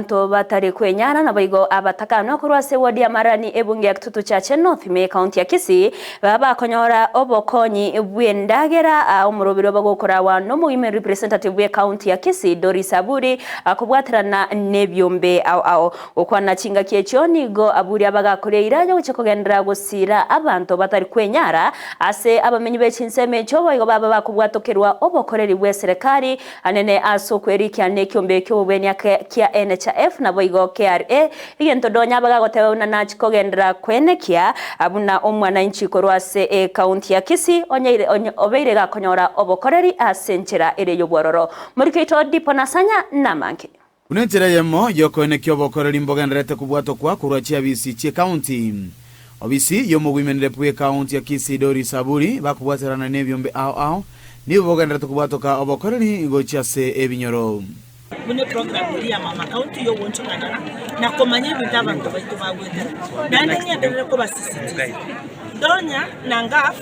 abanto batari kwenyara naboigo abatakanwa korwa ase ewodi ya Marani ebunge ya Kitutu Chache North ime ekaunti ya Kisii baba bakonyora obokonyi bw'endagera omoroberi obo gokorawa n'omogima representative bw'ekaunti ya Kisii Doris Aburi kobwaterana n'ebiombe ao ao. Gokwana chingaki echio nigo Aburi abagakoria eira yogochia kogenderera gosiira abanto batari kwenyara ase abamenyi be chinsemo echio boigo baba bakobwatokerwa obokoreri bw'eserekari Anene ase okwerikia nekiombe ki'obobwenia kia NHIF naboigo KRA, egento donya bagagoteba buna nachi kogenderera kwenekia buna omwananchi korwa ase ecounty ya Kisii onyeire obeire gakonyora obokoreri ase enchera ere y'obwororo. Morike oito Dipo Nasanya namange. Buna enchera eyemo y'okoenekia obokoreri mbogendererete kobwatokwa korwa chiabisi chi'ecounty. Obisi y'omoguimenere bw'ecounty ya Kisii Doris Aburi bakobwaterana n'ebiombe ao ao nigo bogendererete kobwatoka obokoreri gochia ase ebinyoro. Buna eprogramu eria ya Mama County y'ogoonchokanana na komanya ebinto abanto baito bagwetera. Naende ng'enderere kobasisitiza, Donya na Ngaf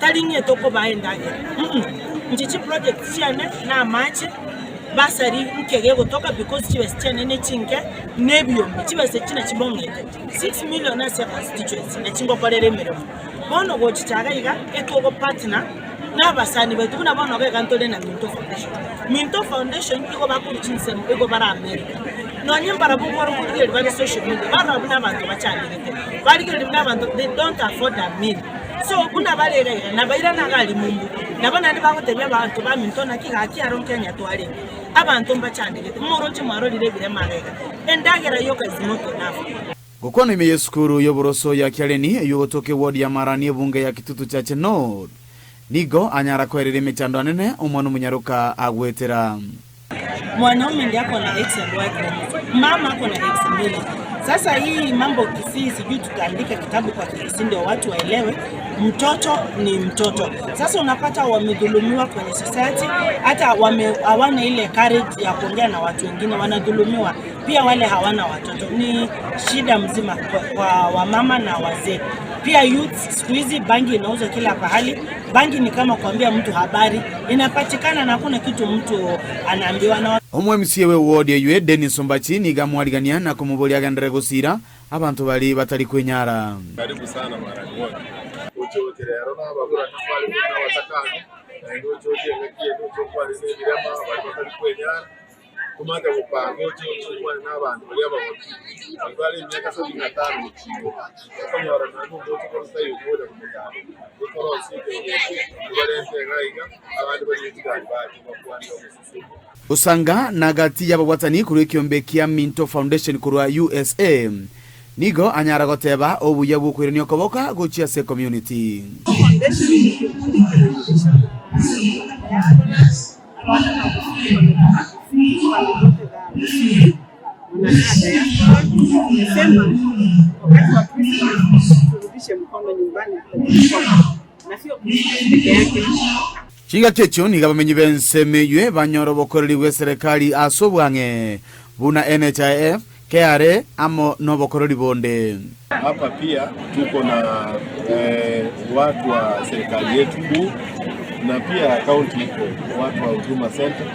tari ng'e tokobaa endagera, mm inche chiproject chiane na amache, Bursary nke gegotoka because chibesa chiane ne chinke ne ebiombe, chibesa echi nachi mong'ete 6 million ase econstituency nachi ngokorera emeremo. Bono gochicha iga iga etogo partner na abasani baito buna bono iga iga ntore na Minto Foundation. Minto Foundation igo bakorwa chinsemo igo bare America. Nonye mbarabwo nkoro nkorigereria bare social media barora buna abanto bachandegete, barigereria buna abanto they don't afford a meal. So buna bare iga iga nabairane iga aria mumbu, nabo naende bagotebia abanto baminto naki gaki aro Kenya twarenge, abanto mbachandegete, moroche mwarorire ebirema iga iga, endagera yoka is not enough. Gokwana ime y'esukuru y'oboroso ya Kiareni eyio gotoka eward ya Marani ebunge ya Kitutu Chache North, nigo anyara koereria emechando anene omwana omonyaroka agwetera. Mwanaume ndiye ako na X and Y chromosome. Mama ako na X mbili. Sasa hii mambo Kisii, sijui tutaandika kitabu kwa Kisii ndio watu waelewe, mtoto ni mtoto. Sasa unapata wamedhulumiwa kwenye society, hata wame hawana ile courage ya kuongea na watu wengine, wanadhulumiwa pia. Wale hawana watoto ni shida mzima kwa, kwa wamama na wazee pia. Youth siku hizi bangi inauzwa kila pahali. Bangi ni kama kuambia mtu habari inapatikana na hakuna kitu mtu anaambiwa na Omo MCA we ward eywe Dennis Ombachi nigo amwarigania na komoboria agenderere gosiira abanto baria batari kwenyara. Karibu sana Marani ward. Oche oche rero nababura tafari buna abatakani naende oche oche engaki ende oche okwane na ebirema baria batari kwenyara. Omanyete gopanga oche okwane nabanto baria abagotu, baria bare emiaka sabini na tano gochia igoro, okonyora naende omoche korwa taiyo okonya komotanga, ekorosia ekerogo ekio, obarente iga iga, abande barigie chigari bache bakwane omoseseni. Gosanga na gati y'ababwatani korwa ekiombe kia Minto Foundation korwa usa, nigo anyara goteba obuya bw'okoirania okoboka gochia ase ecommunity. Abana ba Gusii wametoka Kisii, pande zote za Gusii, wanakaa diaspora. Tumesema wakati wa Christmas turudishe mkono nyumbani kule tulitoka, na sio Christmas peke yake. Chingaki echio nigo abamenyi b'ensemo eywe banyora obokoreri bw'eserekari ase obwang'e buna NHIF, KRA amo nobokoreri bonde. Hapa pia tuko na eh, watu wa serikali yetu kuu na pia kaunti iko watu wa Huduma Center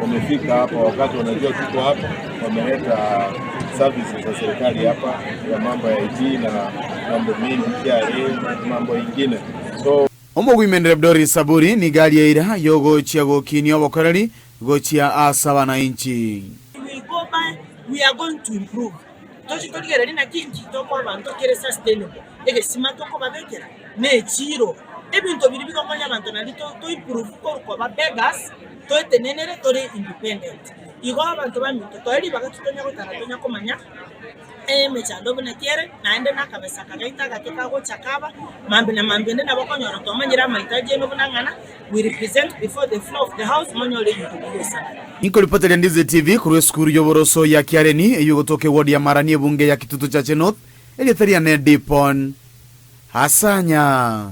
wamefika hapa, wakati wanajua tuko hapa, wameleta services za serikali hapa ya mambo ya ID na mambo mengi KRA, mambo ingine so Omogwimendere Doris Saburi nigo aria eira y'ogochia gokinia obokoreri gochia ase abanainchi. We go by, we are going to improve. Tochi torigererie naki inki tokoa abanto kere sustainable, egesima tokobabekera, na echiro. Ebinto biria bigokonya abanto nario to to improve korwa koba beggars, toetenenere tore independent. Igo abanto baminto toe ribaga titonya gotara tonya komanya emechando buna ki ere, naende na akabesa aka gaito agake kagocha kaba, mambia na mambia ende nabo okonyora twamanyire amahitaji aino buna ng'ana. We represent before the floor of the house monyore ebinto bigosana. Inkoripoteria Ndizi TV korwa esukuru y'oboroso ya Kiareni eyio egotoka eward ya Marani ebunge ya Kitutu Chache North, erieta riane Dipon Hasanya.